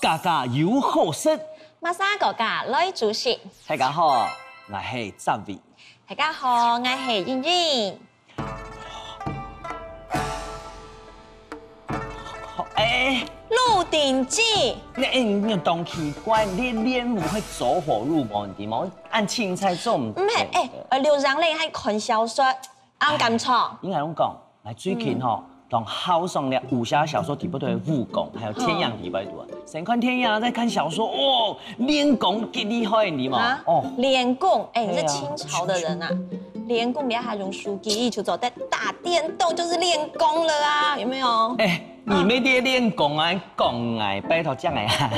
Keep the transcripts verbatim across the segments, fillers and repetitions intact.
家家有好食。馬莎哥哥來煮食。大家好，𠊎係澤偉。大家好，𠊎係英英。哎，鹿鼎記。你，哎，你當奇怪，你練武會走火入魔，你知無？恁凊彩做毋得。毋係，哎，呃，劉長類還看小說， 恁敢創？應該恁講，𠊎最近吼，當好上了武俠小說裡背个武功，還有電影裡背个。先看電影，再看小說，哦，練功幾厲害，你嘛？啊，哦，練功，哎，你是清朝的人啊？練功你還用手機，就做得打電動，就是練功了啊，有沒有？哎，你沒得練功啊，講哎，拜託講哎啊。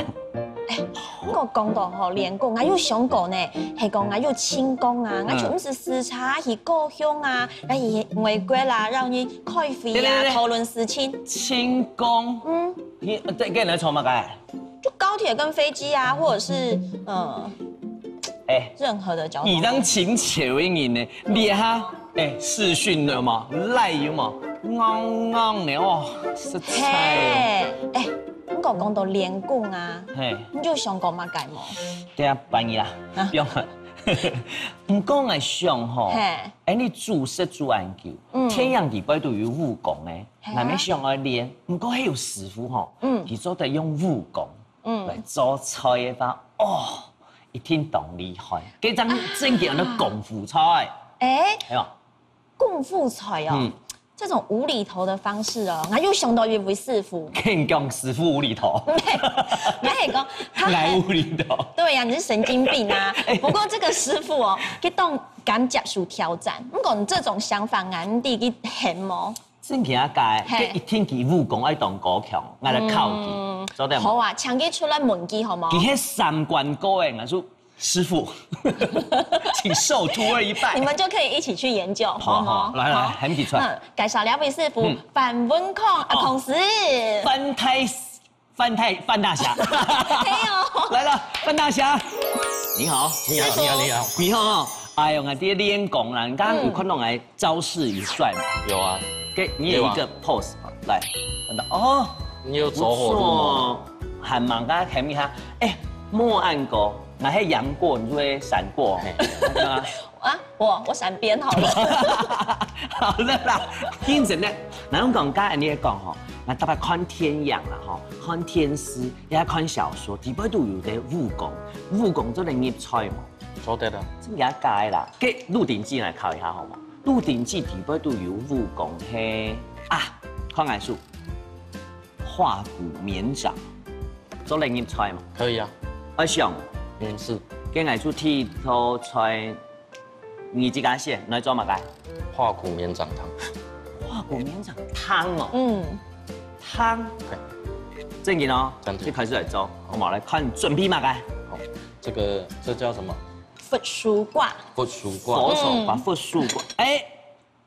毋過講到吼練功，𠊎有想過呢，係講𠊎有輕功啊，𠊎就毋使駛車去故鄉啊，愛去外國啦，然後去開會啊，討論事情。輕功？嗯，你這個來創麼个？就高鐵跟飛機啊，或者是呃，哎，任何的交通。你當輕巧的人呢，你哈，哎，視訊了嗎？Line有嗎？硬硬的哦，實在。嘿，哎，毋過講到練功啊，嘿，你就想過麼个無？ 對啊，翻譯啦，啊，不用了。毋過𠊎想吼，嘿，哎，你煮食煮恁久，嗯，電影裡背都有武功呢，嘿啊，𠊎也想愛練，毋過係有師傅吼，嗯，佢做得用武功，嗯，來做菜个話，哦，一定當厲害，這正正經个功夫菜。哎，哎喲， 功夫菜哦，嗯，這種無厘頭的方式哦，𠊎又想到一位師傅。跟你講，師傅無厘頭。毋係，毋係講，他很，𠊎無厘頭。對呀，你是神經病啊。哎，不過這個師傅哦，佢當敢接受挑戰。毋過你這種想法，𠊎毋知佢肯無？真个啊，該，嘿，佢一定佢武功愛當高強，𠊎來考佢，嗯，做得無？好啊，請佢出來問佢好無？佢係三關過个，𠊎說 師傅，請授徒兒一拜。你們就可以一起去研究，好，好，好嗎？來，來，好，喊佢出來。嗯，介紹兩位師傅，嗯，范文康啊，哦，同時范太，范太，范大俠。沒有。來了，范大俠。你好。你好，你好，你好。你好。哎喲，𠊎這練功啦，你剛剛有看到𠊎 招式一帥嘛。有啊。給你有一個pose嘛，來，等等，哦，你有走火入魔。不錯，還蠻敢喊一下。哎，莫按哥，𠊎係楊過，你就會閃過。嘿。啊，我，我閃邊好了。好了啦，認真个，𠊎講，剛才你也講吼，𠊎特別看電影啦吼，看電視，也看小說，裡背都有个武功，武功做得入菜嘛。 做得啊。真个假个啦？該《鹿鼎記》來考一下好嗎？《鹿鼎記》裡背都有武功嘿。啊，看𠊎手，化骨綿掌，做得入菜嘛？可以啊。阿想，嗯，是。該𠊎手剃頭菜，你自家選，來做麼个？化骨綿掌湯。化骨綿掌湯哦。嗯。湯。對。正經哦，正經。就開始來做，好嘛？來看準備麼个？好，這個，這叫什麼？ 佛手瓜。佛手瓜。佛手瓜，嗯，佛手瓜。哎，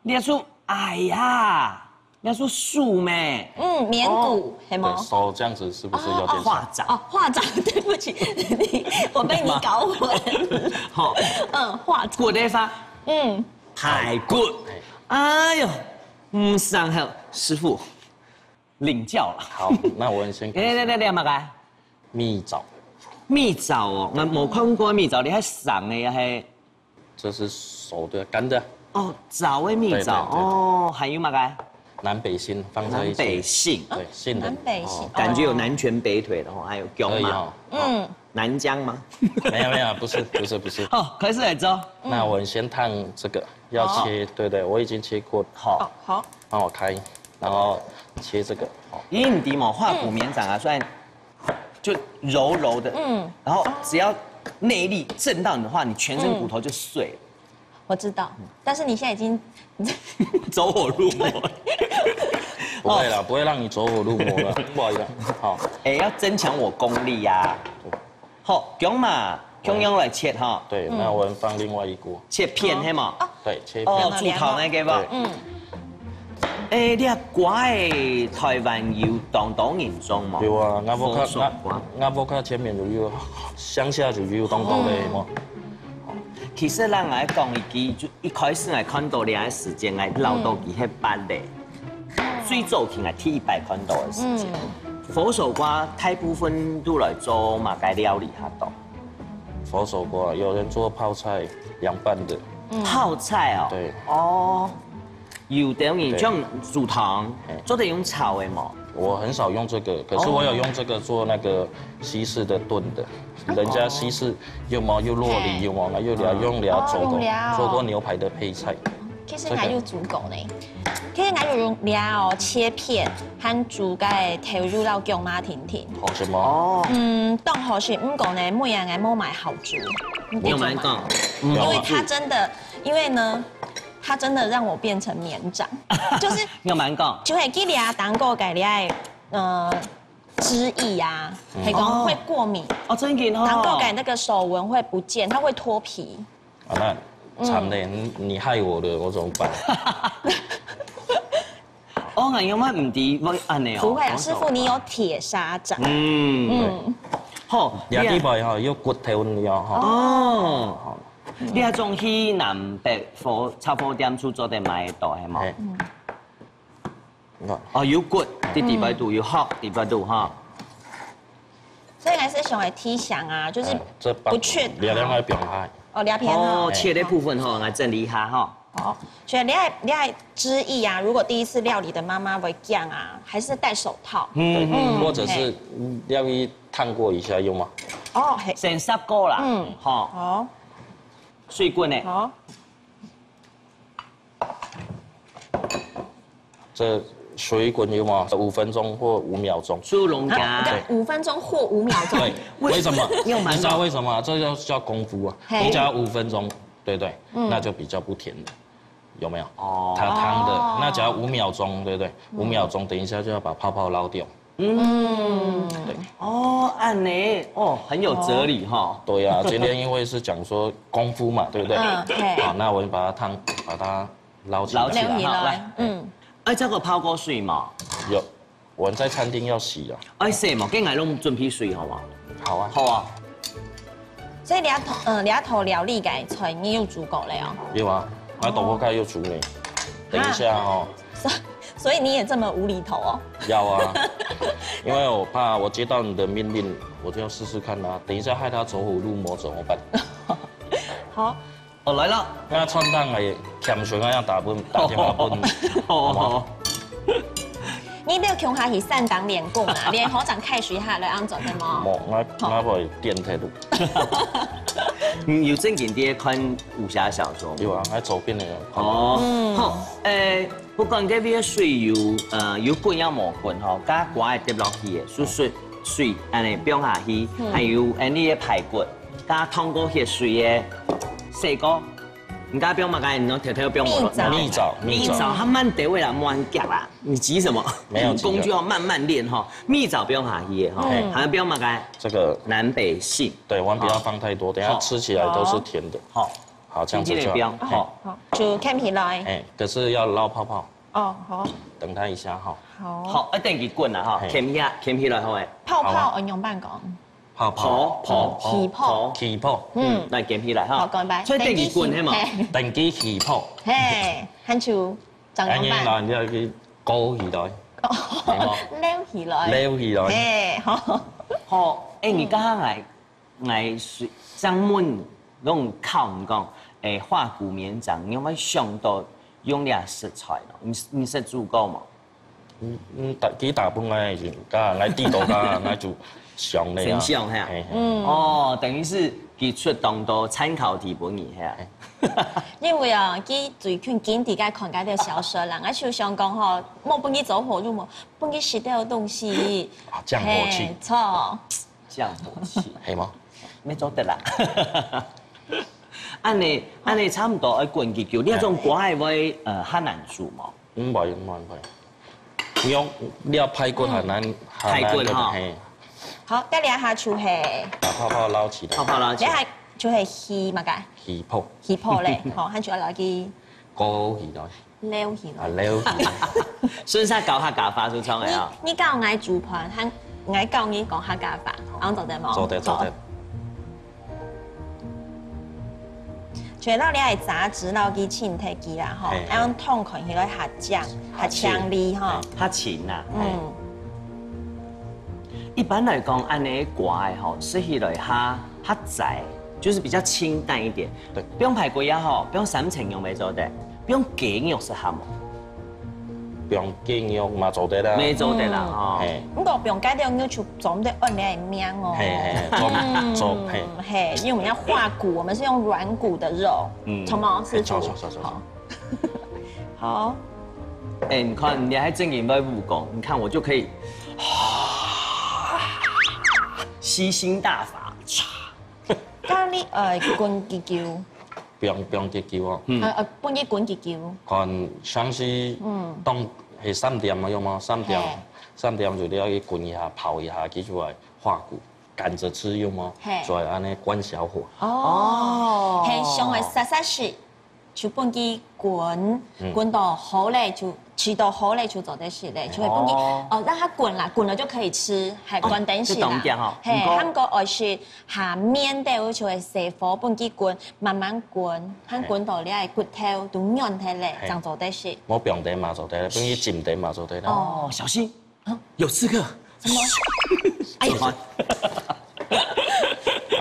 你說，哎呀，你說手咩？嗯，綿骨，哦，係無？對，手這樣子是不是有點像？哦，化掌。哦，化掌，對不起，你，我被你搞混。好。嗯，化掌。骨个話，嗯，排骨。哎。哎喲，毋上好，師傅，領教了。好，那我先開始。來來來來，麼个？ 蜜棗。蜜棗哦，𠊎無看過蜜棗，你還生个也係？這是熟的，乾的。哦，燥个蜜棗，對，對，對。哦，還有麼个？南北杏放在一起。南北杏。對，杏仁。南北杏。哦，感覺有南拳北腿的吼，還有薑嘛。可以哦。嗯。南薑嗎？沒有，沒有，不是，不是，不是。好，開始來做。那我先燙這個，要切，哦。對，對，我已經切過。好。哦，好。幫我開，然後切這個。好。咦，你知無，化骨綿掌啊，雖然 就柔柔的，嗯。然後只要內力震到你的話，你全身骨頭就碎了。我知道，但是你現在已經走火入魔。不會啦，不會讓你走火入魔了，不好意思。好。哎，要增強我功力呀。好，薑嘛，薑薑來切哈。對，那我們放另外一鍋。切片，嘿嘛。哦。對，切片。哦，煮湯那個吧。對。嗯。哎，你个歌仔台灣有當多人種無？有啊，𠊎屋下，佛手瓜。𠊎，𠊎屋下前面就有，鄉下就有當多个嘛。其實咱來講一句，就一開始來看到你个時間，來老到佢係八个，最早期來第一擺看到个時間。嗯。佛手瓜大部分都來做麼个料理較多？佛手瓜，有人做泡菜、涼拌的，泡菜哦。對。哦，有的人像煮湯哎，做得用炒的嘛。我很少用这个，可是我有用这个做那个西式的炖的。人家西式又毛又落嘿里又毛，那又聊用聊哦做过用料做过牛排的配菜。其實還有煮過呢。其實還有用料哦，切片，還煮个豆油老薑嘛，婷婷。好吃吗？哦，嗯，當好食，毋過呢，每樣个無買好煮。你有買講？因為它真的，因為呢，它真的讓我變成年長，就是你有買講？就會記得啊，當過个你愛呃汁液啊，還講會過敏，哦，真的哦。當過个那個手纹會不見，它會脫皮。啊，那惨了，你你害我了，我怎么办？哦，俺有买唔知，我按呢哦。不會啊，講師傅你有鐵砂掌。嗯，嗯，好，你看地方哈，有骨头了哈。哦，你還中去南北火雜貨店就做得買得到，係無？哎，你看，哦，有骨，在底背肚，有殼，底背肚哈。所以還是想來提醒啊，就是哎这不去月亮那边拍，哦，兩片哈哦，。切的部分哈，來整理一下哈。好，所以你愛你愛汁液啊，如果第一次料理的媽媽會講啊，還是戴手套。嗯嗯，或者是要一烫过一下用吗？哦，嘿，先煠過啦，嗯嗯，好，好，水滾的，好，这水滚有吗？五分钟或五秒钟。苏龙啊家，五分钟或五秒钟。对，为什么？你有买吗你知道为什么吗？这叫叫功夫啊！嘿你只要五分钟，对不对？那就比较不甜了，有没有？哦它汤的哦，那只要五秒钟，对不对？五秒钟，等一下就要把泡泡捞掉。嗯，哦，按呢，哦，很有哲理哈。对呀，今天因为是讲说功夫嘛，对不对？嗯，嘿好，那我就把它烫，把它捞起来。捞起来撈起好来來，嗯。哎，這個泡過水嘛？有，我们在餐厅要洗啊。哎，係嘛，跟俺弄準備水好嗎？好啊。好啊。所以你這道，嗯，你這道料理个菜，你有煮過了哦？有啊，那豆腐盖又煮呢。等一下哦。所所以你也這麼無厘頭哦？要啊，因为我怕我接到你的命令，我就要试试看啊。等一下害他走火入魔怎么办？好，哦，來了。那川烫个甜水那样打分打电话分，好好吗？好。你兜共下去三檔練功啊，練好正開始下來安裝的嗎？我我我会电铁路。嗯，有正經在看武俠小說。有啊，还走遍了。哦，好，誒，不管這邊水有呃有滾也無滾吼，加瓜會跌落去个，就水水安尼放下去，還有安尼个排骨，加燙過血水个細哥，你加放麼个？你摎偷偷放無？蜜棗蜜棗，蜜蜜棗棗。它慢得位啦，慢夾啦，你急什麼？沒有急的功夫要慢慢練哈。蜜棗放下去个哈，嗯還要放麼个？这个南北杏。对，我们不要放太多，等一下吃起来都是甜的。好，好，这样子就好。轻轻地放，好。好，就弇起來。哎，可是要捞泡泡，哦，好，等它一下哈。好。好，一定佢滾啦哈，嘿弇起來，弇起來好誒。泡泡愛仰般講？泡泡泡起泡泡，起泡，嗯嗯，來弇起來哈。好，講一擺。所以等佢滾係嘛？嘿等佢起泡。嘿，還就正哎，你仰般？拿你要去勾起來，撈起來。撈起來。嘿，好。好，誒，你剛剛來來水上問，攏靠毋講，誒，化骨綿掌，你有無想到用這食材咯？你你識煮過無？嗯，嗯，打佢打分个已經，剛剛來地頭，剛剛來就想了呀。真想哈嘿嘿嗯，哦，等於是佢出當多參考題分你哈。因為啊，佢最近經典个看該條小說啦，𠊎就想講吼，莫分佢走火入魔，分佢食到个東西。啊，降火氣嘿，錯。降火氣，係嗎？沒做得啦。安尼安尼差毋多愛滾幾久，你這種瓜會呃較難煮無？毋會毋會毋會。你用你要排骨很難，很難排骨哈嘿，好，該這下就係，把泡泡撈起來，泡泡撈起來。這下就係起麼个？起泡，起泡咧，吼，還就愛落去勾起來。撈起來。啊，撈起來。順勢教客家話就唱个啊。你你教𠊎煮飯，還𠊎教你講客家話，恁樣做得無？做得做得。全部你愛雜質落去清忒佢啦，吼，嘿愛用湯看起來較靚、較清麗吼。較清啊。嗯，一般來講，恁呢瓜仔吼，食起來較較齋，就是比較清淡一點。對。放排骨也好，放三層肉乜做得，放雞肉適合無？放雞肉嘛做得啦。乜做得啦吼。嘿，毋過放雞肉肉就做毋得按呢个名哦。嘿嘿，做做嘿，嗯，嘿，因為我們要化骨，我們是用軟骨的肉，嗯同毛師傅。走走走走走。好，哎，你看，你還正經會武功，你看我就可以，吸星大法。咖哩呃滾幾久，放放幾久哦，呃呃，放佢滾幾久。看像是嗯，當係三點嘛，有無？三點嘿，三點就你愛去滾一下，泡一下，佢就會化骨，趕著吃有無？嘿所以恁呢關小火。哦，很香的沙沙西，就放佢滾，滾到好咧就。吃到好咧就做得食咧，就會放佢哦哦，讓它滾啦，滾了就可以吃，還關等食啦。就當掉吼嘿，毋過還過愛食下面的，就會細火放佢滾，慢慢滾，還滾到你个骨頭都軟忒咧，嘿正做得食。無放等嘛做得，放佢浸等嘛做得啦。哦，小心，有刺客。什麼？哎呀，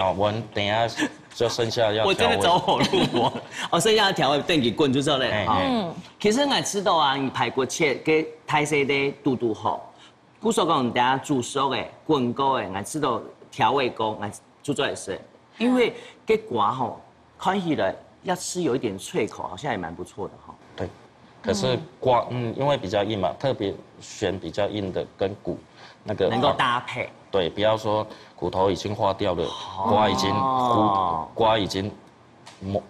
啊，我等一下就剩下要我真的走火入魔。哦，剩下調味等佢滾就做得了哈。哎哎其實𠊎知道啊，你排骨切个大細个堵堵好。故所講，等下煮熟个、滾過个，𠊎知道調味過，𠊎煮出來食。因為个瓜吼，看起來要吃有一點脆口，好像也蠻不錯的哈。對，可是瓜，嗯，因為比較硬嘛，特別選比較硬的跟骨那個能夠搭配。對，不要說骨頭已經化掉了，瓜已經哦骨瓜已經沒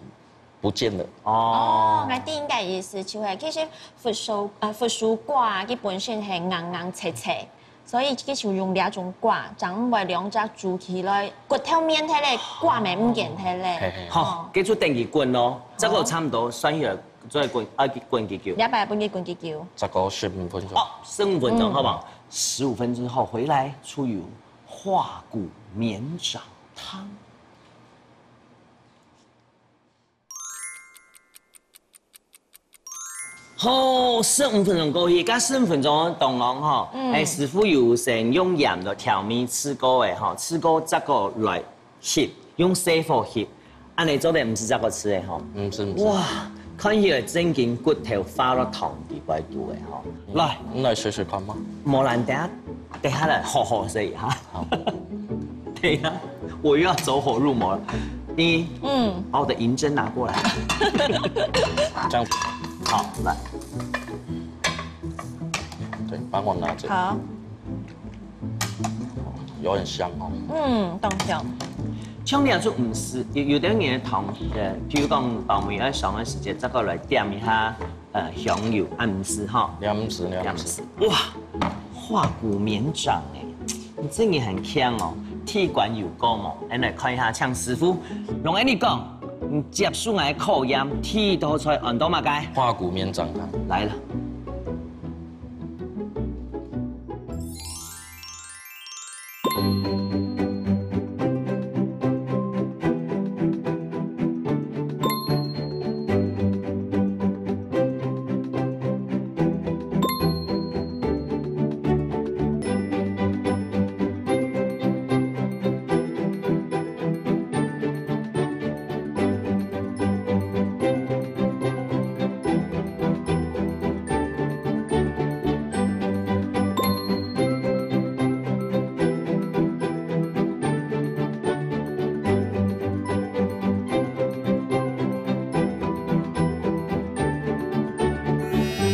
不見了。哦哦，，𠊎知你个意思就係，其實佛手呃佛手瓜佢本身係硬硬脆脆，所以佢就用這種瓜，正會兩隻煮起來，骨頭面忒咧，瓜乜毋見忒咧。嘿嘿好，繼續等佢滾咯，這個差不多算起來，再滾啊，滾幾久？兩百分鐘滾幾久？再過十五分鐘。哦，十五分鐘，好不好？十五分鐘後回來，出油化骨綿掌湯。好，十五分鐘過去，該十五分鐘當中吼，哎，師傅有先用鹽來調味試過个吼，試過再過來翕，用細火翕，恁呢做得毋係再過試个吼。嗯，是不是？哇，看起來正經骨頭化落湯裡背肚个吼。來，你來試試看嘛。無啦，等下等下來好好試一下。好。等一下，我又要走火入魔了。你嗯，把我的銀針拿過來。這樣子，好，來，對，幫我拿著。好，有點香哦。嗯，當香。像你就毋係有有兜人个湯，呃，譬如講包尾愛上个時節，再過來點一下，呃，香油，啊毋係吼。你要吃，你要吃。哇，化骨綿掌哎，你真个很強哦，鐵觀有功哦。來，來看一下，請師傅，攏恁呢講，你接受𠊎个考驗，第一道菜安到麼个？化骨綿掌湯。來了。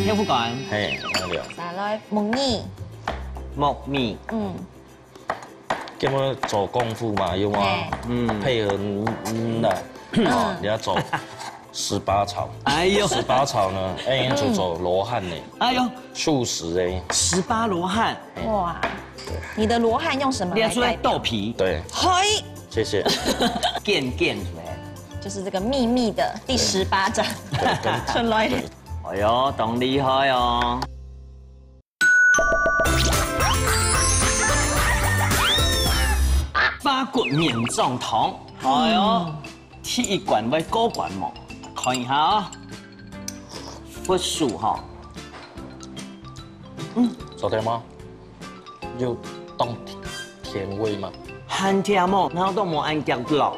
豆腐乾、嘿，那了。再來木耳，木耳，嗯，根本做功夫嘛，有嗎？嘿，嗯，配合嗯啦，啊，你要做十八炒。哎呦，十八炒呢，哎，就做羅漢呢，哎呦，素食哎。十八羅漢，哇，你的羅漢用什麼你要出來來代表？豆皮，對，嘿，謝謝。健健出來。就是這個祕密的第十八掌，對，跟出來。對，哎呦，當厲害哦！化骨綿掌湯，哎呦，第一關會過關無？看一下啊，佛手哈，昨天嗎？有動甜味嘛。很甜哦，然後都無恁遽落，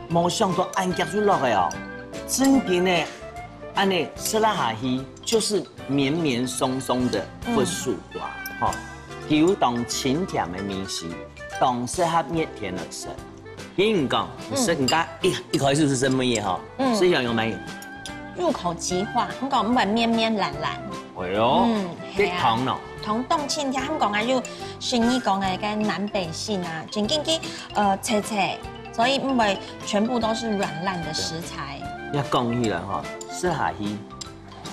無想到恁遽就落个哦。正經个，恁呢食落下去就是綿綿鬆鬆的佛手瓜，哈，有當清甜的味緒，當適合熱天來食。跟你講，你食人家一一開始係什麼嘢哈？嗯，是想用乜嘢？入口即化，你講毋會綿綿爛爛。哎呦，嗯，係啊，這糖呢？糖當清甜，你講啊，又是你講个个南北杏啊，真緊緊，呃，脆脆，所以毋會全部都是軟爛的食材。要講起來哈，食下去，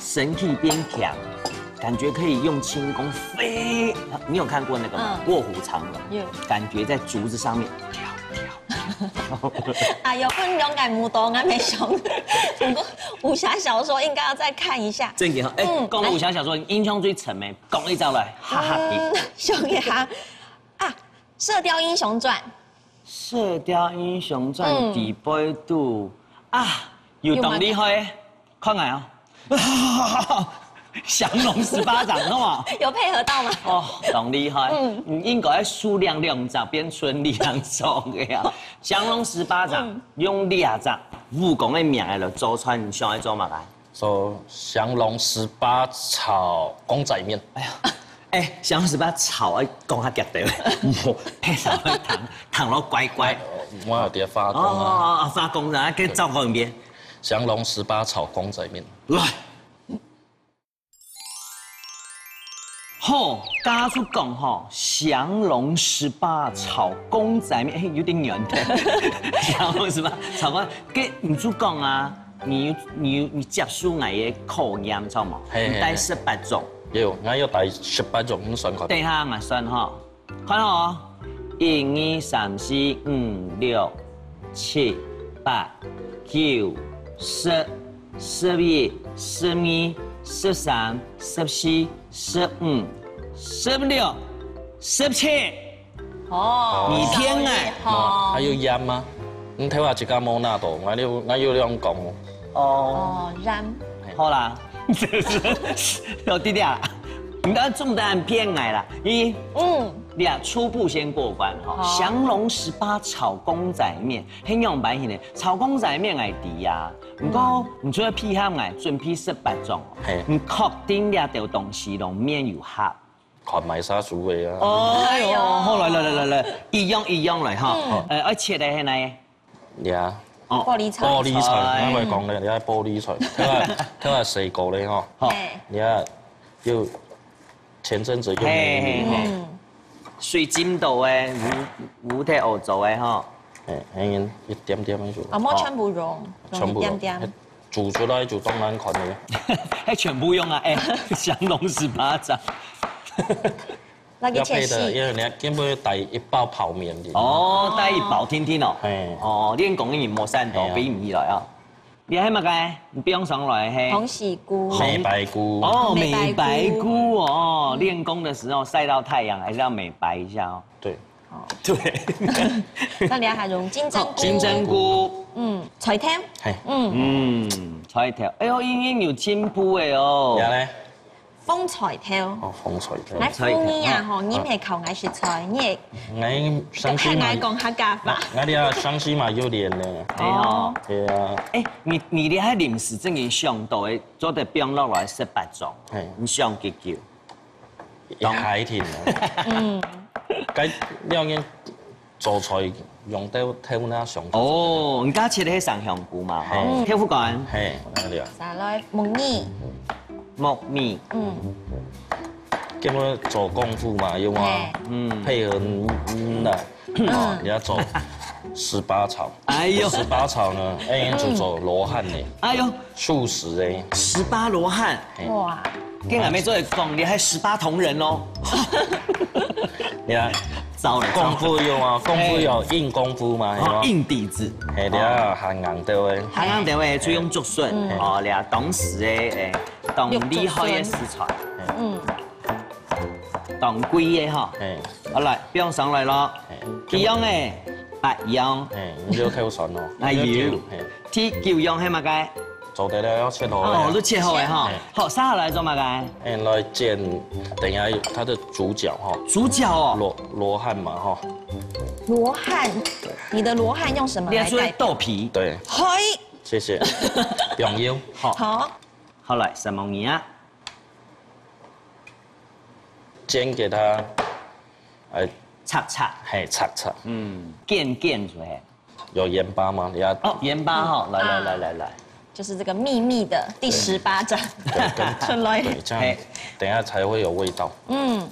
身體變強，感覺可以用輕功飛。你有看過那個嗎？嗯，《臥虎藏龍》，有，感覺在竹子上面跳跳。啊，有分兩个無多，我沒想。不過武俠小說應該要再看一下。正經哈，哎，嗯，講到武俠小說，你印象最深的，講一招來，哈哈，嗯，想一下啊，《射鵰英雄傳》。《射鵰英雄傳》，嗯，底背肚啊，有當厲害，看來啊。 降龍十八掌，懂嗎？有配合到嗎？哦，當厲害。嗯，你應該數量兩隻變成兩隻个啊。降龍十八掌，嗯，用兩隻武功个名來做出來，你想愛做麼个？做降龍十八炒公仔麵。哎呀，哎，降龍十八炒，哎，講較遽个，莫配上糖，糖落乖乖。我有點發功啊。哦，發功啊，給照顧一遍。降龍十八炒公仔麵。來。 好，家屬講吼，降龍十八炒公仔麵，哎，有點遠的。降龍十八炒公，該你就講啊，你你你接受𠊎个考驗，知道嗎？嘿，嘿，你帶十八種。有，𠊎有帶十八種，你算看。等一下，𠊎算吼。 看哦，一、二、三、四、五、六、七、八、九、十、十一、十二、十三、十四、十五、十六、十七。哦，你騙𠊎！少一號。哇，還有鹽嗎？你頭下自家無拿到，𠊎有，𠊎有兩講哦。哦，鹽。好啦，這是有弟弟啊，你不要中彈騙𠊎啦，你嗯。 你啊，初步先過關吼。好。降龍十八炒公仔麵，係仰般形呢？炒公仔麵𠊎知啊，毋過你除了配合𠊎準備十八種，嘿。你確定這兜東西攏面有合？看買啥煮个啊。哦，哎喲，哎喲。好，來來來來來，一樣一樣來哈。嗯。呃，愛切个係哪个？ 呀，哦，玻璃菜。玻璃菜，菜。𠊎會講咧，你愛玻璃菜，佢係佢係水果咧吼。好。嘿。你看，又前陣子又美女吼。嘿，嘿，嘿。嗯。水晶豆誒，烏烏特歐洲誒吼。嘿，嘿，一點點个就。啊，無全部用，用一點點。全部用。煮出來就當難看个。還全部用啊，哎，降龍十八掌。 那个要配的，切絲。因為你要根本要帶一包泡麵的。哦，帶一包定定哦。嘿。哦，練功个人無散到，嘿啊。飛毋起來啊。你還麼个？你放上來嘿。鴻喜菇。紅，美白菇。哦，美白菇。美白菇哦，嗯。練功的時候曬到太陽，還是要美白一下哦。對。哦。對。那你還有金針菇。金針菇。嗯，菜頭。嘿。嗯。嗯，菜頭。哎喲，英英有進步誒哦。呀嘞。 紅菜頭。哦，紅菜頭。𠊎呼你啊吼，你毋係靠𠊎食菜，你係，𠊎上次嘛，看𠊎講客家話。𠊎這上次嘛有練呢。哎喲。哦。對啊。哎，你你這下臨時正經想到个，做得放落來十八種，嘿。你想幾久？也還挺呢。嗯。該兩年 做菜用豆豆那上。哦，你家切个係生香菇嘛，吼，嘿。豆腐乾。嘿，那裡啊。再來木耳。木耳。嗯。根本做功夫嘛，有啊。嘿。嗯。配合，嗯，那，嗯。啊，你要做十八炒。哎喲。十八炒呢，哎，就做羅漢呢。哎喲。 素食的。十八羅漢。嘿。哇。跟俺妹做的講，你還十八銅人哦。你看，糟了，功夫有啊，功夫有硬功夫嘛，有啊。哦，硬底子。嘿，你看，還硬的喂。還硬的喂，就用竹筍，嗯。哦，你看，當時的，哎，當厲害的食材。嗯。當貴的哈。嘿。好來，放上來咯。嘿。一樣的，八樣。嘿，你就扣算咯。哎喲，嘿。第九樣係麼个？做得了，愛切好了。哦，都切好了哈。哎。好，接下來做麼个？哎，來煎，等一下它的主角哈。主角哦。羅，羅漢嘛哈。羅漢，你的羅漢用什麼來代表？你要做豆皮。對。嘿。謝謝。不用油。好。好。好，來，三毛你啊。煎給它，哎，脆脆。嘿，脆脆。嗯，捲捲出來。 有鹽巴嗎？你要哦，鹽巴哈，來來來來來，就是這個祕密的第十八章，對，跟，出來。對，這樣，嘿，等一下才會有味道。嗯，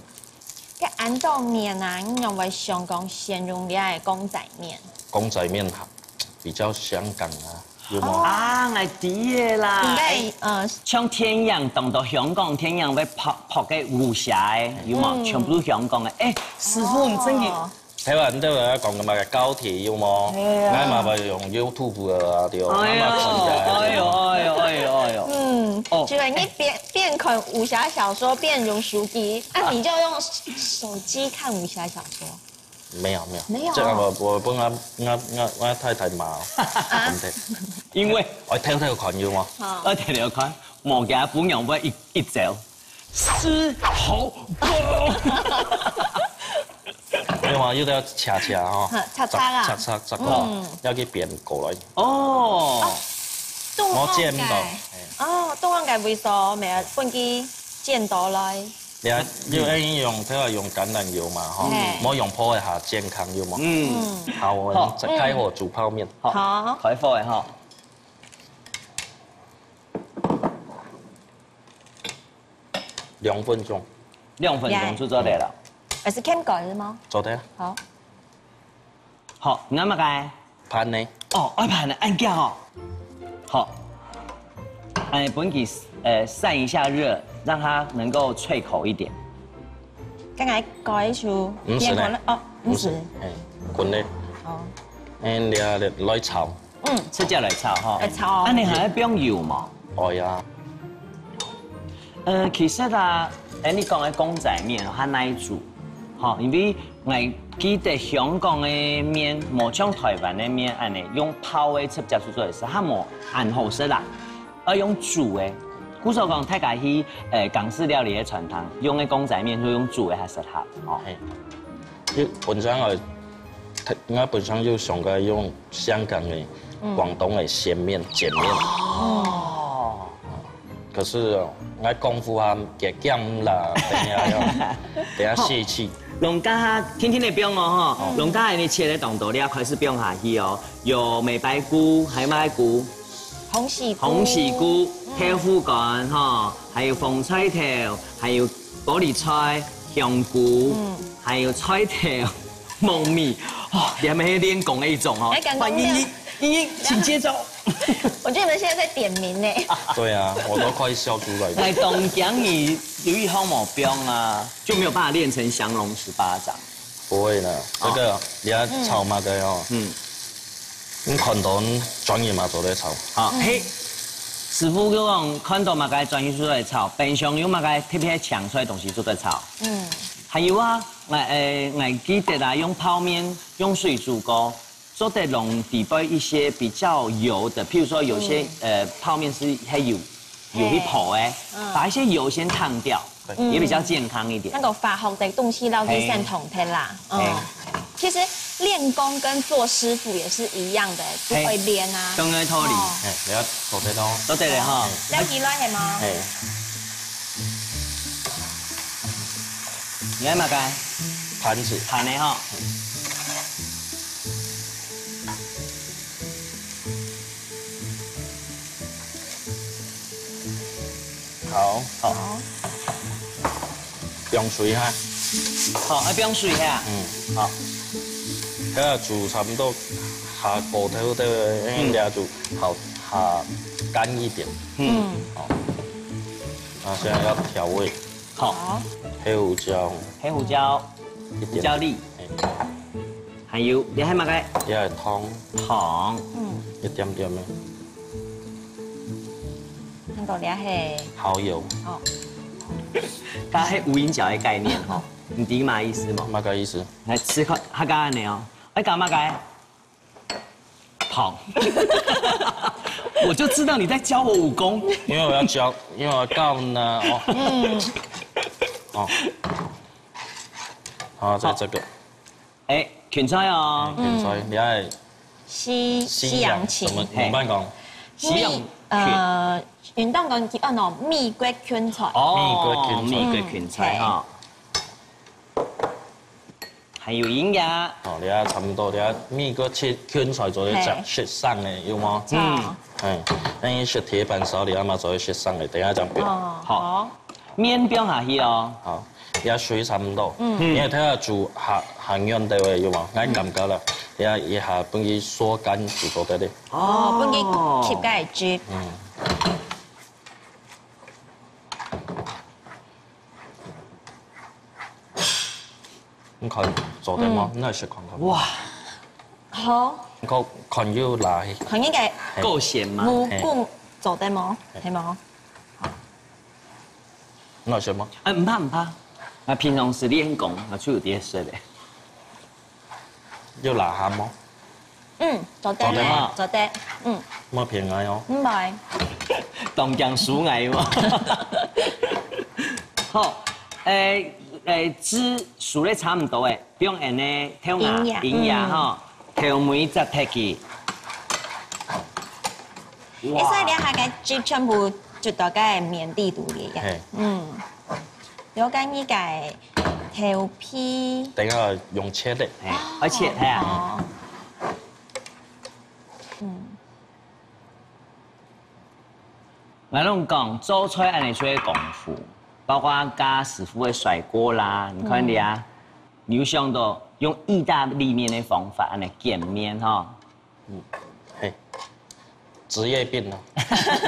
該恁多麵啊，你仰會想講先用這个公仔麵？公仔麵哈，比較香港啊，有嗎？啊，𠊎知个啦。應該，呃，像電影，當多香港電影會拍，拍个武俠个，有無？嗯。全部都香港个。哎，師傅，你真个哦。 台灣都有講个嘛，高鐵有無？係啊。𠊎嘛會用YouTube个啊，對，哎喲，𠊎嘛看个啊，哎喲，哎喲，哎喲，哎喲。嗯，哦。覺得你邊，邊看武俠小說邊用手機，啊，你就用手機看武俠小說。沒有，沒有，沒有。這個我，我分𠊎，𠊎，𠊎，𠊎太太罵哦。啊。對不對？因為我偷偷看有無？好。我偷偷看，無驚，不然會一，一走。 獅吼功。對嘛，又得要恰恰哈，哈，恰恰啊。恰恰，恰恰，嗯。要去變過來。哦。哦，無煎到。哦，中央个位所，無分佢煎到來。你看，又愛用，都要用橄欖油嘛，哈，嘿。無用破壞下健康，有無？嗯。好，我們好。再開火煮泡麵。好，好。開火个哈。 兩分鐘。兩分鐘就做得了。還係掀蓋係無？做得。好。好，你愛麼个？盤呢？哦，愛盤呢，恁遽哦。好。哎，分佢，呃，散一下熱，讓它能夠脆口一點。剛才蓋出毋使呢。變黃了，哦，毋使。毋使，哎，滾咧。哦。哎，你來炒。 嗯。直接來炒吼。來炒哦。恁樣還愛放油無？愛啊。呃，其實啊，哎，你講个公仔麵哦，較耐煮，吼，因為𠊎記得香港个麵，無像台灣个麵恁樣用泡个直接去做个，係較無恁好食啦，愛用煮个。故所講，大家去，呃，港式料理个餐廳，用个公仔麵就用煮个較適合，哦。嘿。 就本身𠊎，𠊎本身就想講用香港个、嗯。廣東个鮮麵、煎麵。哦。可是哦，𠊎功夫還較欠啦，等一下要，等一下洩氣。好，龍家天天个放哦吼，哦。龍家你切个當多，你要開始放下去哦。有美白菇，還有麼个菇？鴻喜菇。鴻喜菇、嗯。豆腐乾吼，還有紅菜頭，還有 玻璃菜、香菇，嗯。還有菜頭、木耳，哦，連鞭練功个一種哦。哎，剛剛哇，你，你，你，請接招。我覺得你們現在在點名呢。對啊，我都快笑出來了。哎，當驚你有一項無放啊，就沒有辦法練成降龍十八掌。不會啦，這個哦。你要炒麼个哦？嗯。 你看到專業嘛做得炒。好，嗯。嘿，師傅就講看到麼个專業做得炒，冰箱有麼个特別搶出來東西做得炒。嗯。還有啊，𠊎，誒，𠊎記得啊，用泡麵，用水煮過，做得用底背一些比較油的，譬如說有些，嗯。呃，泡麵係還有 有一泡欸，嘿。嗯。把一些油先燙掉，對。也比較健康一點。那個化學的東西摎佢先燙忒啦。對。嗯。嘿。其實練功跟做師傅也是一樣的，就會練啊。嘿。同樣个道理。哦。嘿，你要做得到。做得了哈。嘿。了起來係嗎？嘿。你愛麼个？盤子。盤的哈。 好。好。放水哈。好，愛放水哈。嗯。好。這个煮差不多下鍋頭的，嗯。應該煮好，下乾一點。嗯。好。那現在要調味。好。黑胡椒。黑胡椒。一點點。胡椒粒。哎。還有，你還有麼个？也有糖。糖。嗯。一點點的。 看到這係蠔油。哦。佢係無影腳个概念吼，你知麼意思無？麼个意思？來試看，佢講恁樣哦，愛加麼个？糖。我就知道你在教我武功。因為我要教，因為我要教呢，哦。嗯。哦。好，在這個。哎，芹菜哦。芹菜，你愛西，西洋芹。怎麼，怎麼辦講？西洋芹。呃，運動講佢安到美國芹菜。哦，美國芹菜。美國芹菜哈。 還有營養。哦，你看差不多，你看米个芹，芹菜做得食，嘿。食生个，有無？嗯。哎，那你食鐵板燒，你阿媽做得食生个，等一下這樣變。哦，好。好。麵放下去哦。好，也水差不多。嗯。因為它要煮下，下軟的話，有無？那感覺了，你看一下分佢縮乾就做得了。哦，分佢吸該汁。嗯。 你看做得無？嗯。你來試看看。哇。好。你看，看有辣去。看應該夠鹹嗎？無滾做得無？係無？你來試無？哎，毋怕毋怕。啊，平常時練功，啊，就有這些的。 有辣鹹無？嗯，做得，做得嗎？做得，嗯。莫騙𠊎哦。毋會。當驚輸𠊎哦。好，誒，誒，汁熟得差毋多誒，放恁呢，調牙，營養，營養吼，嗯。調味汁忒去。哇。誒，所以你下个汁全部就到該麵底肚裡呀。嘿。嗯。了解你个 頭皮。等下用切的。哎，愛切，哎呀。哦。嗯。𠊎摎你講，做菜恁呢就係功夫，包括家師傅个甩鍋啦，你看你啊，嗯。你有想到用義大利麵个方法恁呢捲麵吼， 嗯，嘿，職業病咯。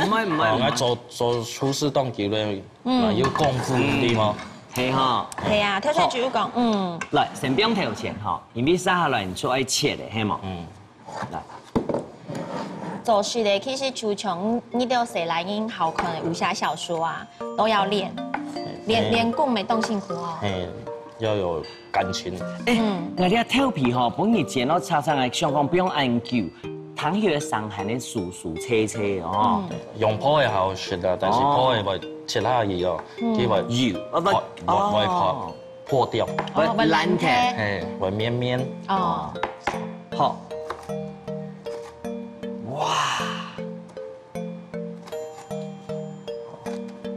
毋會，毋會，哦，毋會。𠊎做，做廚師當久了，嗯。啊，有功夫，對無？係吼。係啊，頭先就有講，嗯。來，先放頭前吼，因為接下來你就愛切个，係無？嗯。來。做事个，其實就像你兜細倈人好看个武俠小說啊，都要練，練，嘿。練功乜當辛苦哦。嘿，要有 感情。哎，嗯。𠊎這頭皮吼，分你剪到長長个，想講毋用恁久，通有个傷痕个酥酥脆脆哦。嗯。用烰个好食啊，但是哦。烰个會切下去哦，嗯。佢會，有，啊，會，會，會破，哦。破掉。會爛忒。哦，會爛忒。嘿，會綿綿。哦。好。哇。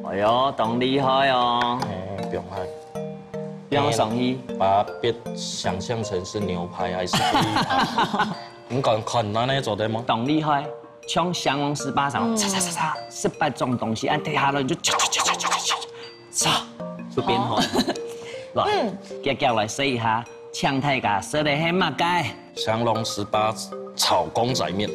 哎喲，當厲害哦！哎，不用害。不用生氣。把它想象成是牛排還是雞排？你看，看那那做得嗎？當厲害，像降龍十八掌，嗯。嚓嚓嚓嚓，十八種東西，按下來你就嚓嚓嚓嚓嚓嚓，嚓，就變好了。哦。來，嗯。遽遽來試一下，請大家試个係麼个？降龍十八炒公仔麵。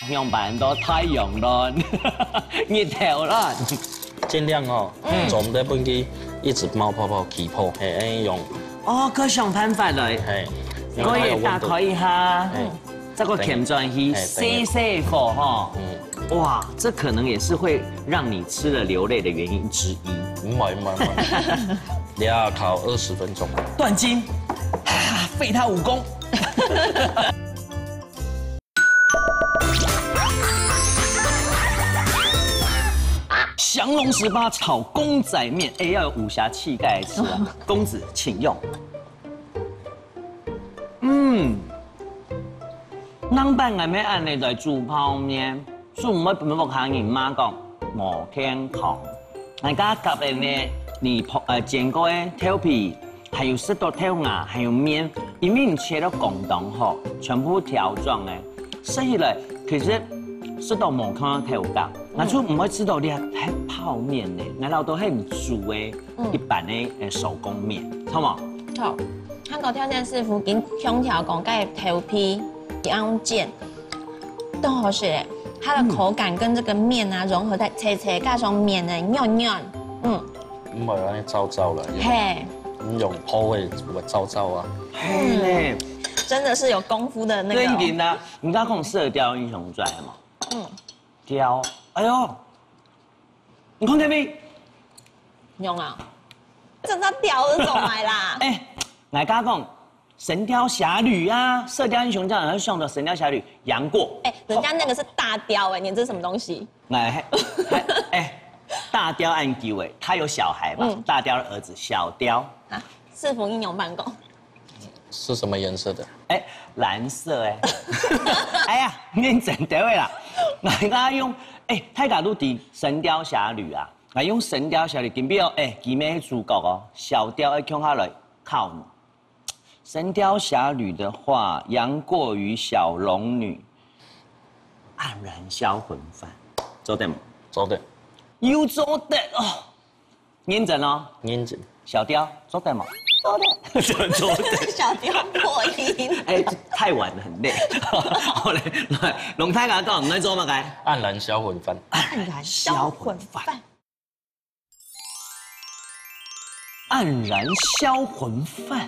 仰般到大洋卵、日頭卵？盡量哦，嗯。總得分佢一直冒泡泡、起泡，嘿，恁樣用。哦，各想辦法來，嘿，可以打開一下，嘿。再過添轉去，嘿，細細火吼。嗯。哇，這可能也是會讓你吃了流淚的原因之一。毋會，毋會，毋會。你要烤二十分鐘。斷筋，啊，廢他武功。 降龍十八炒公仔麵，哎，要有武俠氣概的詞啊。公子，請用。嗯，仰般𠊎乜恁呢來煮泡麵，就毋會分屋下人罵講無健康。𠊎家夾个呢，你泡，呃，煎過个豆皮， 還有食到豆芽，還有麵，因為你切到廣東吼，全部條狀个，食起來其實食到無看到豆角， 𠊎就毋會試著這係泡麵呢，𠊎恅著係你煮个一般个，呃，手工麵，著無？好，韓國挑戰師傅緊強調講，該豆皮要煎，當好食欸，它的口感跟這個麵啊融合在齊齊，加上麵的軟軟，嗯，毋會恁樣燥燥了，嘿，你用泡个會燥燥啊。係呢，真的是有功夫的那個。正經啊，你剛剛講《射鵰英雄傳》嘛？嗯，鵰，哎喲，你看這邊，用啊，這隻鵰是做麼个啦？哎，𠊎跟你講，《神鵰俠侶》啊，《射鵰英雄傳》，然後想到《神鵰俠侶》楊過。哎，人家那個是大鵰欸，你這是什麼東西？哎，哎，哎，大鵰恁久欸，他有小孩嘛，嗯。大鵰的兒子小鵰。啊，是福音有辦公。是什麼顏色的？哎，藍色欸。哎呀，你真對啦。𠊎用，哎，大家都知《神鵰俠侶》啊，𠊎用《神鵰俠侶》，今晡日哦，哎，佢乜係主角哦，小鵰愛共下來考你。 《神鵰俠侶》的話，楊過與小龍女，黯然銷魂飯，做得無？做得。有做得哦，認真哦。認真。小鵰，做得無？做得。做得。小鵰破音。哎，太晚了，很累。好嘞，來，龍太甲講，你愛做麼个？黯然銷魂飯。黯然銷魂飯。 黯然銷魂飯，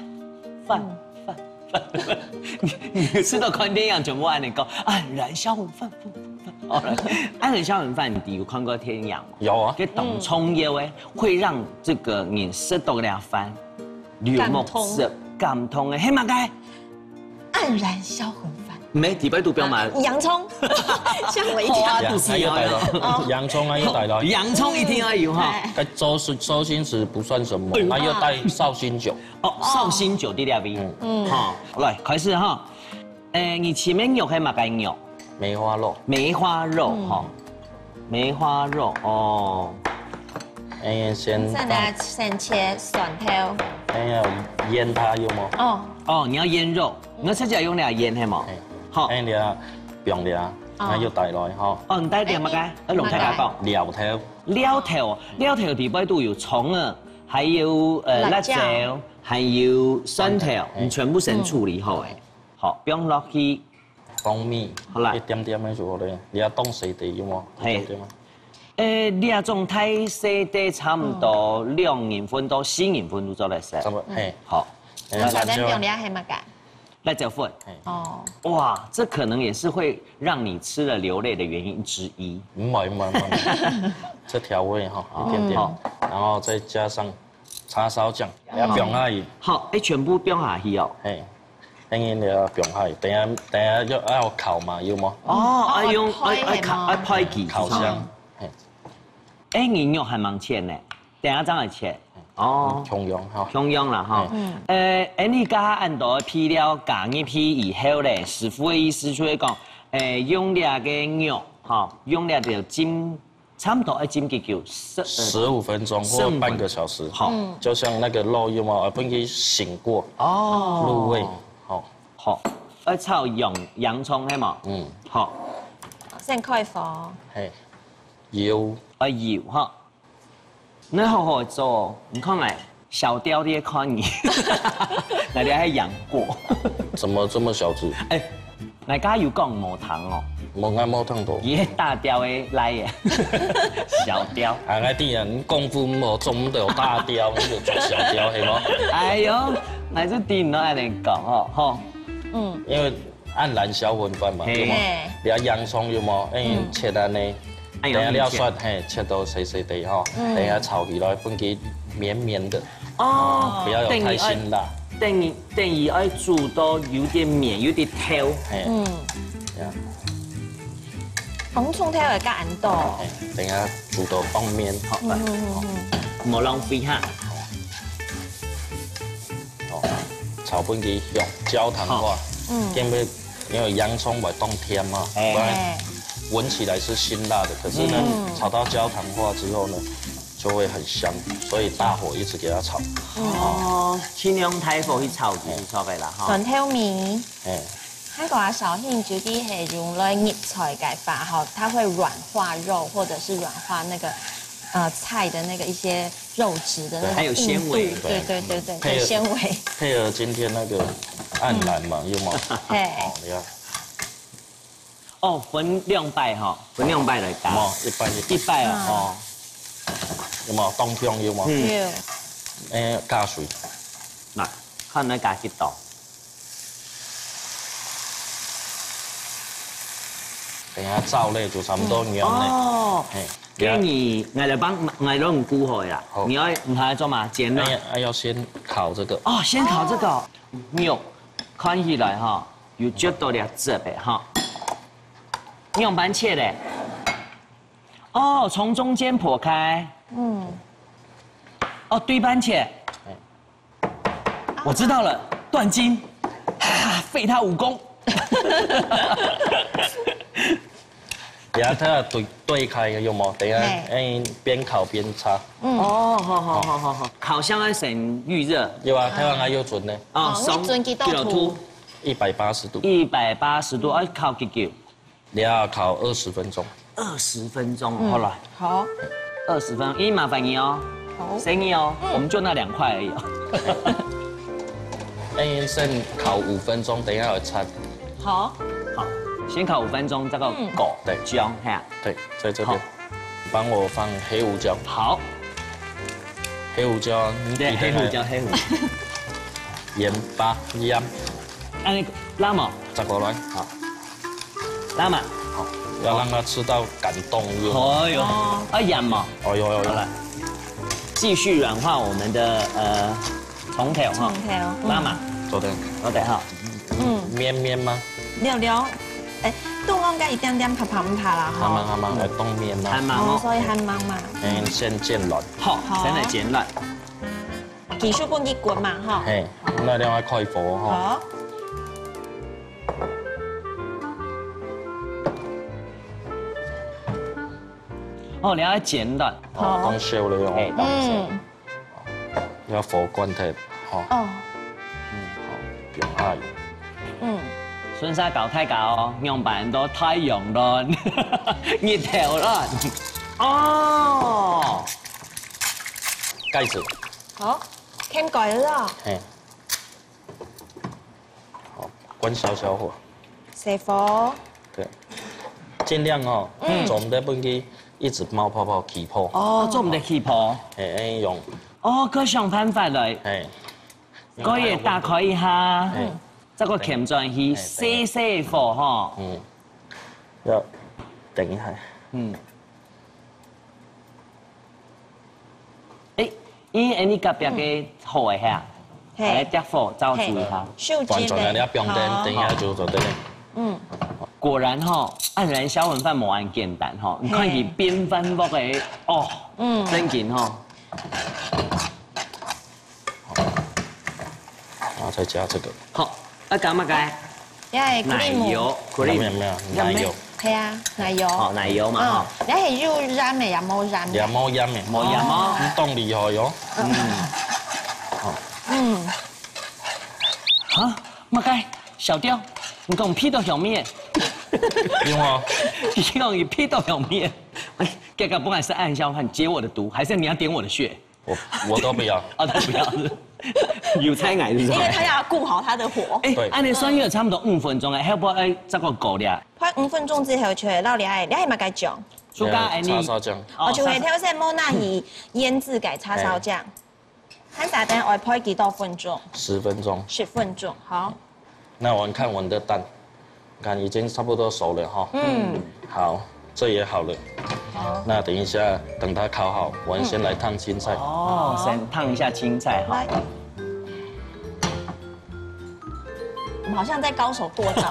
飯，飯，飯。你，你試著看電影全部恁樣講，黯然銷魂飯，飯，飯，飯。好了，黯然銷魂飯，你有看過電影嗎？有啊。該當重要欸，會讓這個人食到該飯，流目汁，感動欸，係麼个？ 黯然銷魂飯。無，底背肚標嘛。洋蔥，嚇我一跳。好啊，肚屎啊，又帶來，哦。洋蔥啊，又帶來。洋蔥一定要有哈。哎。該周星，周星馳不算什麼，哎呦。他又帶紹興酒。哦，紹興酒在那邊。嗯。好，來，開始哈。哎，你前面肉係麼个肉？梅花肉。梅花肉，嗯。哈。 梅花肉哦。哎，先放，先來先切蒜頭。哎呀，我們醃它有無？哦。哦，你要醃肉，你要直接用那個醃係無？哎。好。哎，你啊，不用你啊，哦。那又帶來哈。哦，你帶點麼个？哎，哎，龍太甲講。料頭。料頭，料頭底背肚有蔥啊，還有，呃，辣椒。辣椒，還有蒜頭，蒜頭，哎。你全部先處理好欸。嗯。好，放落去。 放米，好啦。一點點个就好了。你愛當細垤有無？嘿。一點點啊。呃，這種大細垤差不多兩人份到四人份就做得食。差不多，嘿。好。哎，辣椒粉。你這係麼个？辣椒粉。嘿。哦。哇，這可能也是會讓你吃了流淚的原因之一。毋會，毋會，毋會。這調味哈，一點點。嗯。好。然後再加上叉燒醬，也放下去。好，哎，全部放下去哦。嘿。 等於你要放下去，等下，等下就要烤嘛，有無？哦，愛用，愛，愛烤，愛焙佢，烤箱，嘿。哎，你肉還吂切呢，等下正來切。哦。共樣哈。共樣啦哈。嗯。呃，哎，你加恁多配料加入去以後咧，師傅个意思就係講，哎，用這個肉哈，用這個浸 差不多愛浸幾久？十，呃，十五分鐘或半個小時。十五分鐘。好。嗯。就像那個肉有沒有，呃，分佢醒過，哦。入味，好。好，愛炒洋，洋蔥係無？嗯。好。先開火。嘿，油。啊，油哈。你好好做哦，你看來，小鵰在看你，那裡還養過。怎麼這麼小隻？哎， 𠊎家有講無聽哦。無，𠊎無聽到。佢係大鵰个倈仔，小鵰。啊，𠊎知啊，你功夫無做毋到大鵰，你就做小鵰，係無？哎喲，𠊎就知你愛恁樣講哦，吼。嗯。因為黯然銷魂飯嘛，嘿。有無？嘿。你愛洋蔥有無？哎，嗯。切恁樣，哎喲，等下料蒜，嘿，切到細細垤吼，嗯。等下炒起來，分佢綿綿的。 哦，不要有太辛辣。等於愛，等於，等於愛煮到有點綿，有點透。嘿。嗯。這樣。紅蔥頭會加恁多。嘿，等下煮到當綿。好，嗯，嗯，嗯，嗯。莫浪費哈。哦，炒分佢香，焦糖化。好。嗯。因為，因為洋蔥會當甜嘛，哎。不然聞起來是辛辣的，可是呢，嗯。炒到焦糖化之後呢， 就會很香，所以大火一直給它炒。哦，盡量大火去炒就係著个啦，吼。蒜頭米。哎，泰國个紹興就係用來入菜个話，吼，它會軟化肉，或者是軟化那個，呃，菜的那個一些肉質的那種還有纖維。硬度。對對對對，配合有纖維。配合今天那個黯然嘛，有嗎？嘿，好，你看，哦，分兩擺哈，分兩擺來打。哦，一般一擺哦，哦，有嗎？當香有嗎？有。哎，加水，那看那加幾多。等一下燥類就差不多軟了。哦，嘿，因為你，我來幫，我來用菇好了啦。好你要，你還要做嗎？煎了。哎，哎，要先烤這個。哦，先烤這個。肉看起來哈，有啜到這汁的哈。你用番茄嘞？哦，從中間剖開。嗯。哦，堆番茄。我知道了，斷筋，哈哈，废他武功。等一下它要對對開有嗎？等一下，嘿哎，邊烤邊擦。哦，好好好好好，烤箱要先預熱。有啊，台灣還有準呢，哦，哦，你準幾多度？一百八十度，一百八十度，要烤幾久？你要烤二十分鐘。二十分鐘，好了，好，二十分鐘，咦，麻煩你哦，好，生意哦，我們就那兩塊而已哦。哎，先烤五分鐘，等一下來擦。好，好，先烤五分鐘，再搞嗯果對醬哈。對，在這邊好，幫我放黑胡椒，好，黑胡椒，你對，記得黑胡椒，黑胡椒。鹽巴、鹽，哎，那個辣椒，再過來，好，辣椒，好，要讓它吃到感動，有嗎？哦哟，啊鹽嘛，哦，有有有，好了，繼續軟化我們的呃蔥頭哈，蔥頭嗯辣椒，做得好的哈，嗯，綿綿嗎？了了，哎，凍攏該一點點，怕怕毋怕啦，還蠻哈。還蠻來凍綿嗎？還蠻哦，哦，所以還蠻嘛。嗯，先煎卵。好，好先來煎卵。繼續分佢滾嘛，哈。嘿，那另外開火哈。好，哦，你要煎卵，哦，當燒了喲，哎，當燒。嗯，要火關忒，哈，哦，不用愛。嗯，順續教大家哦，仰般做太陽卵、日頭卵。哦，蓋子，好，掀蓋了哦，嘿，好，關小小火，細火，對，盡量哦，做毋得分佢一直冒泡泡起泡，哦，做毋得起泡。嘿，哎用，哦，佢想辦法來，嘿，可以打開一下嘿，再過撳轉去，嘿細細火吼。嗯，要等一下，嗯。哎，因為你隔壁个好个遐，嘿來點火照住一下。秀轉轉來你要金的，不用等，好等一下就做得了。嗯，果然吼，黯然銷魂飯無恁簡單吼，你看佢變翻屋个，哦，嗯正經吼。然後再加這個，好，啊，加麼个？也係奶 cream，油沒有沒，cream，有沒有，奶油，係啊，奶油，好，奶油嘛嗯哈。，也係又染的也無染的，也無鹽的，無鹽哦。你當厲害哦。嗯，啊，麼个？小刁，你講鼻著香味？因為你講你鼻著香味？哎，這個不管是暗香飯解我的毒，還是你要點我的穴？我我都不要，哦，他不要，有猜奶是不是？因為他要顧好他的火，哎對，按呢算起來差不多五分鐘哎，要不要哎再過搞咧？快五分鐘之後就會落了，你係麼个醬？蘇加哎你叉燒醬，哦，就係頭先無拿去醃製个叉燒醬，還係等愛配幾多分鐘？十分鐘。十分鐘，好。那我看我們的蛋，看已經差不多熟了哈。嗯，好，這也好了。好，那等一下等它烤好，我們先來燙青菜。哦，先燙一下青菜哈。來。我們好像在高手過招。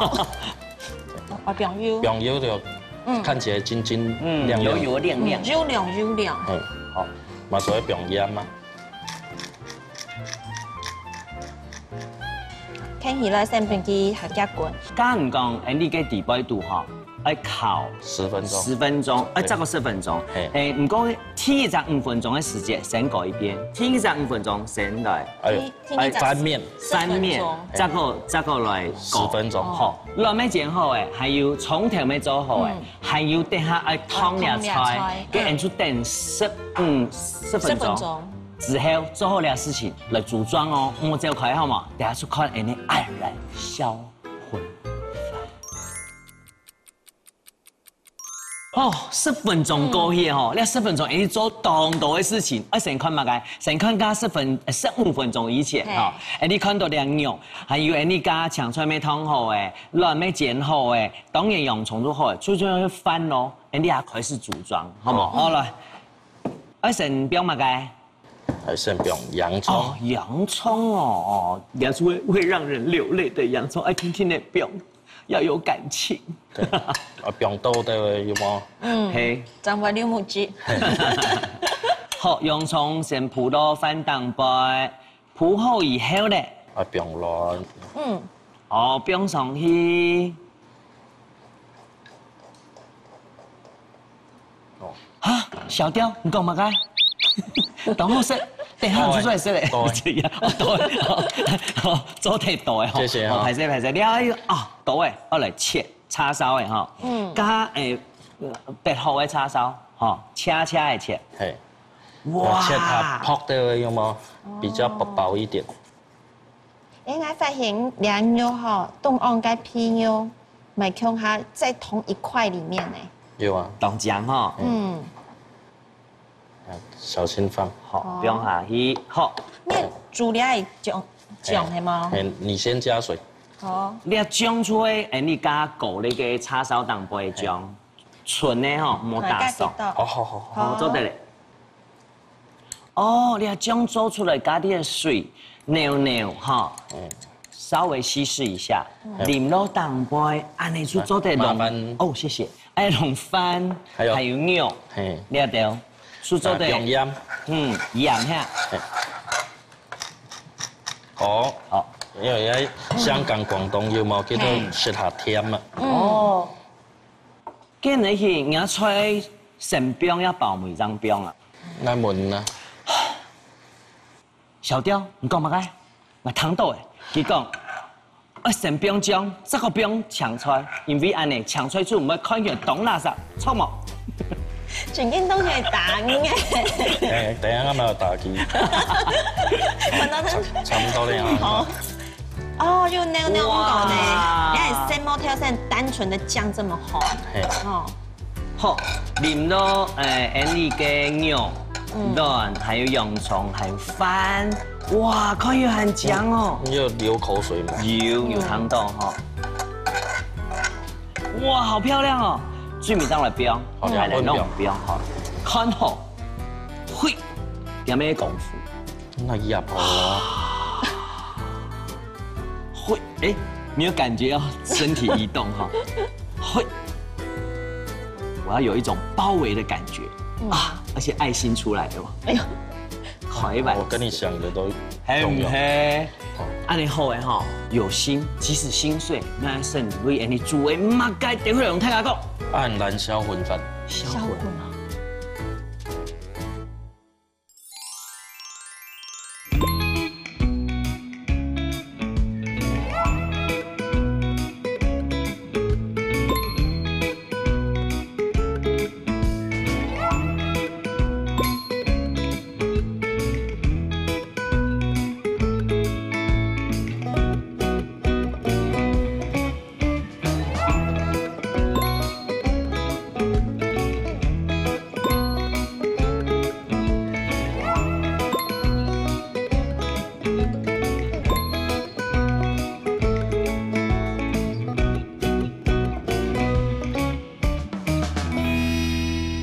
啊，不用油，放油就看起來金金嗯，亮亮。油油亮亮。油亮油亮。嗯，好，嘛所以放鹽嘛。看起來先分佢較結滾。假如講，哎，你个底背肚吼，愛烤十分鐘。十分鐘，愛再過十分鐘。嘿。欸，毋過第一隻五分鐘个時間先過一遍，第二隻五分鐘先來。哎喲，第，第二隻，哎，翻面。翻面，十分鐘。再過，再過來過。十分鐘。好，卵乜煎好欸，還有蔥頭乜做好欸，嗯。還有等下愛燙這菜，哦，燙這菜。該𠊎等就等十五，十分鐘。十分鐘。之後做好這事情來組裝哦，莫走開好無？等下就看𠊎等黯然銷魂。 哦，十分鐘過去吼，嗯。這十分鐘已經做當多个事情，啊，先看麼个？先看該十分，呃，十五分鐘以前吼，嘿。欸，你看到這肉，還有欸，你該青菜乜燙好欸，卵乜煎好欸，當然洋蔥就好欸，最重要係飯咯。欸，你也開始組裝，好無？嗯。好，來，啊，先放麼个？ 還先放洋蔥。哦，洋蔥哦，哦，這就會，會讓人流淚的洋蔥，愛輕輕个放，要有感情。對，啊，放多个有無？嗯，嘿。正會流目汁。好，洋蔥先鋪到飯頂背，鋪好以後呢？啊，放卵。嗯。哦，放上去。 哦。哈，小刁，你講麼个？當好食，等下煮出來食咧。對。哦，對，哦，哦，做忒多个吼。謝謝哈。哦，歹勢，歹勢，你愛，啊，多个，愛來切，叉燒个吼。嗯。加，欸，呃，切好个叉燒，吼，切切个切。嘿。哇。要切它薄的有無？比較薄薄一點。 欸，𠊎發現這肉吼，同𠊎个肥肉，買共下在同一塊裡面呢。有啊。當靚吼。嗯。啊，小心放。好，哦。放下去，好。你煮了會醬，醬係無？欸，你先加水。好。你醬出來，欸，你加過那個叉燒當歸醬，純的吼，莫打爽。加幾多？好，好，好，好。好，做得咧。 哦，你這醬做出來，加點水，扭扭吼，嗯。稍微稀釋一下，嗯。淋落當歸，恁樣就做得弄。麻煩。哦，謝謝。哎，弄飯，還有，還有肉，嘿。你看到，就做得。啊，用鹽。嗯，鹽哈。嘿。好。好。因為香港、廣東有無？叫做，嘿。食下甜嘛。嗯。哦。 今日去，人家菜先放也包尾正放啊。那問呢？小刁，你講麼个？𠊎聽到欸，佢講，愛先放醬，再過放青菜，因為恁樣青菜就毋會看起來當垃圾，著無？正經當係打你欸。欸，等一下，𠊎有打擊。看到他差，差不多了啊。好。 哦，又扭扭講呢，哇。你看色目頭先單純的醬這麼好。嘿。哦。好，淋落，欸，恁樣个肉，嗯。卵，還有洋蔥，還有飯，哇，看起來很香哦。你有流口水嗎？有，有看到哈。哇，好漂亮哦！最尾上來放，好，來，來，兩份放。弄放哈，看好，嘿，點咩功夫。 那也好啊。嘿，欸，你有感覺到身體移動哈？嘿，我要有一種包圍的感覺，嗯。啊，而且愛心出來了。哎呦。快一百。我跟你想的都一樣。嘿，毋係。哦。恁樣好欸吼，有心，即使心碎，那勝利為你煮的麼个，等會用大家講。黯然銷魂飯。銷魂啊。銷魂啊。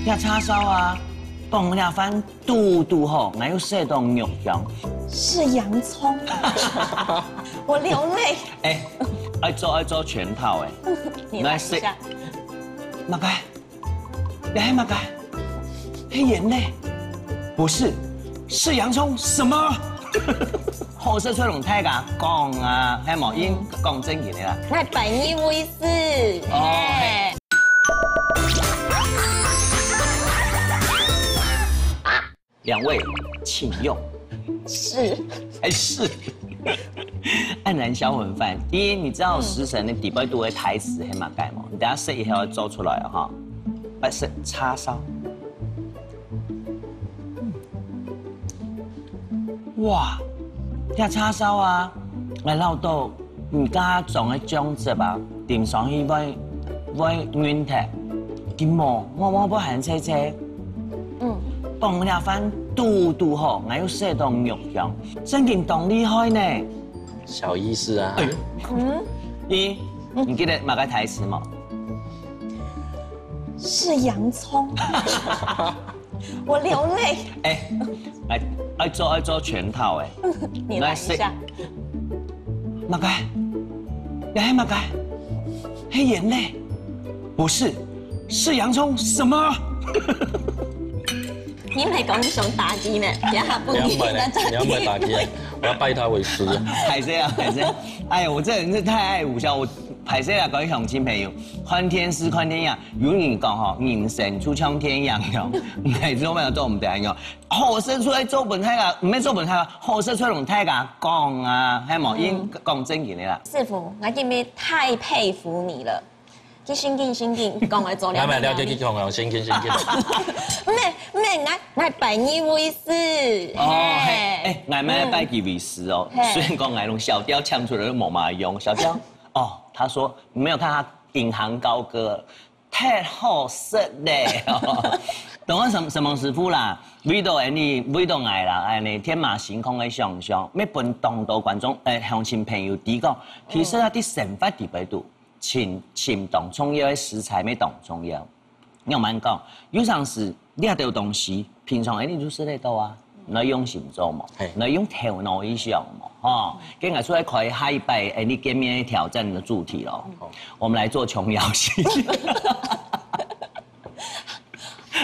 這叉燒啊，傍這飯 堵堵好，𠊎又食到肉香。是洋蔥，我流淚。欸，愛做，愛做全套欸。你來一下。麼个？你還麼个？係鹽呢？不是，是洋蔥。什麼？好食出來同大家講啊，係無？應講正經个啦。來，百年威士。哦，嘿。兩位請用。是。哎，是。黯然銷魂飯，第一，你知道食神个底背肚个台詞係麼个無？你等下食以後愛做出來哦，哈。哎，係叉燒。哇，這叉燒啊，𠊎恅著你加上个醬汁啊，淋上去會會軟忒，佢無，無無會還脆脆。嗯，傍這飯堵堵好，𠊎又食著肉香，正經當厲害呢。小意思啊。哎，嗯，你你記得麼个台詞無？是洋蔥。我流淚。哎，來，愛做愛做全套哎。你來一下。麼个？你係麼个？係眼淚？不是，是洋蔥。什麼？你毋係講你想打擊咩？等下分你你要買呢？你要買打擊啊？我要拜他為師。歹勢啊，歹勢。哎呀，我這人是太愛武俠，我歹勢啦，各位鄉親朋友，看電視看電影，有人講吼，人生就像電影一樣，哪知我們要做毋得樣。好食出來做分大家，毋係做分大家，好食出來同大家講啊，係無？因講正經个啦。師傅，我今日太佩服你了。去先緊先緊，講來做了。來買了，去去講了，先緊先緊。咩咩，來來拜你為師。哦，嘿，哎，𠊎乜拜佢為師哦。雖然講𠊎用小調唱出來都無嘛用，小調。哦，他說你沒有看他銀行高歌，太好食了。等下沈沈師傅啦，為到恁呢，為到𠊎啦，恁呢天馬行空个想像，乜分當多觀眾，誒，鄉親朋友知講，其實啊，在生活裡背肚，尋尋當重要个食材，乜當重要。 仰般講，有成時這兜東西，平常你就食得到啊，你愛用心做嘛，你愛用頭腦去想嘛，吼。今日出來開下一擺，誒，你見面挑戰的主題咯，我們來做瓊瑤系列，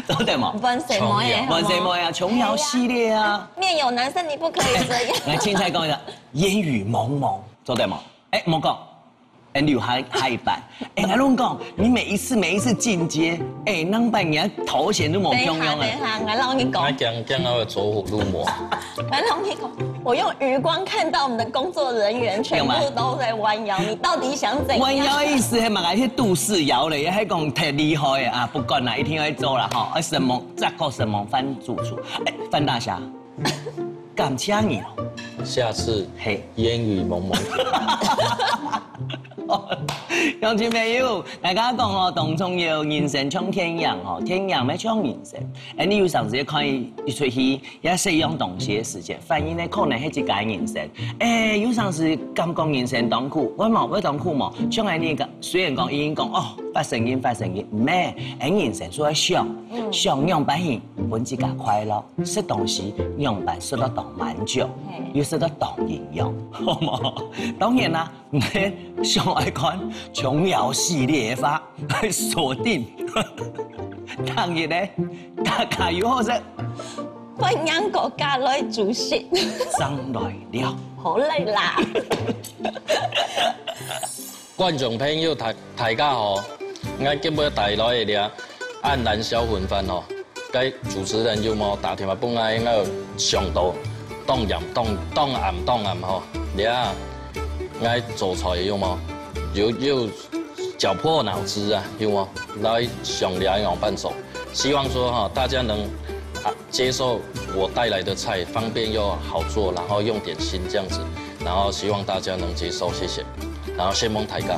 做得嘛？萬歲妹耶，萬歲妹啊，瓊瑤系列啊，面有難色，你不可以這樣。來，青菜講一下，煙雨濛濛，做得嘛？誒，莫講。 哎，留下下一擺。哎，𠊎摎你講，你每一次每一次進階，哎，兩擺你个頭銜都無共樣啊。等一下，等一下，𠊎摎你講，𠊎驚驚𠊎會走火入魔。𠊎摎你講，我用餘光看到我們的工作人員全部都在彎腰，你到底想怎樣？彎腰意思係嘛？該些都市謠咧，還講太厲害啊！不管啦，一定要做啦哈！啊，什麼再搞什麼翻主廚，哎，范大俠，感謝你哦。下次嘿，煙雨濛濛天。鄉親朋友，大家講哦，當重要，人生像電影吼，電影乜像人生。哎，你有成時看一出戲，也係一樣東西个時節，反映个可能係自家人生。哎，有成時感覺人生當苦，會無？會當苦無？像恁呢个，雖然講已經講哦，發神經，發神經，毋係，哎，人生就愛想，想仰般去分自家快樂，食東西仰般食到當滿足，又食到當營養，好無？當然啦， 你想愛看瓊瑤系列个話，鎖定。當日呢，大家有好食，歡迎大家來煮食。上來了。好嘞啦。觀眾朋友大大家好，𠊎今晡日帶來个這黯然銷魂飯吼， 該主持人有無打電話分𠊎，𠊎有想到當暗當當暗當暗吼，這𠊎做菜有無？有有絞破腦汁啊，有無？來想這樣伴手，希望說哈，大家能啊接受我帶來的菜，方便又好做，然後用點心這樣子，然後希望大家能接受，謝謝，然後承蒙大家。